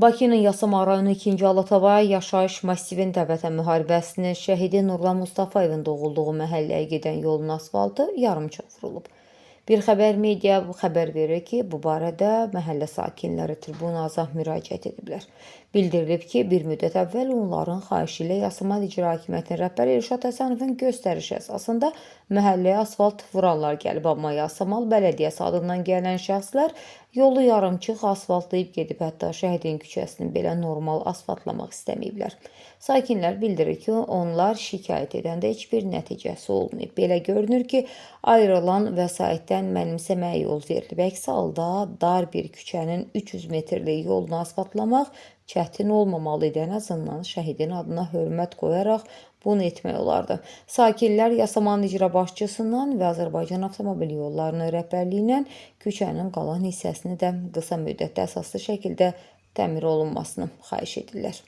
Bakının Yasamal rayonu 2-ci Alatava yaşayış massivində Vətən müharibəsinin şəhidi Nurlan Mustafayevin doğulduğu məhəlləyə gedən yolun asfaltı yarımçıq vurulub. Bir xəbər media xəbər verir ki, bu barədə məhəllə sakinləri tribunaza müraciət ediblər. Bildirilib ki, bir müddət əvvəl onların xahişi ilə Yasamal İcra Hakimiyyətinin rəhbəri Elşad Həsənovun göstərişi əsasında məhəlləyə asfalt vuranlar gəlib, amma Yasamal Bələdiyyəsi adından gələn şəxslər yolu yarımçıq asfaltlayıb gedib, hətta şəhidin küçəsini belə normal asfaltlamaq istəməyiblər. Sakinlər bildirir ki, onlar şikayət edəndə heç bir nəticəsi olmayıb. Belə görünür ki, ayrılan vəsaitdən mənimsəməyə yol verilib. Əks halda dar bir küçənin 300 metrlik yolunu asfaltlamaq çətin olmamalı idi. Ən azından şəhidin adına hörmət qoyaraq bunu etmək olardı. Sakinlər Yasamalın icra başçısından və Azərbaycan Avtomobil Yollarının rəhbərliyindən küçənin qalan hissəsini də qısa müddətdə əsaslı şəkildə təmir olunmasını xahiş edirlər.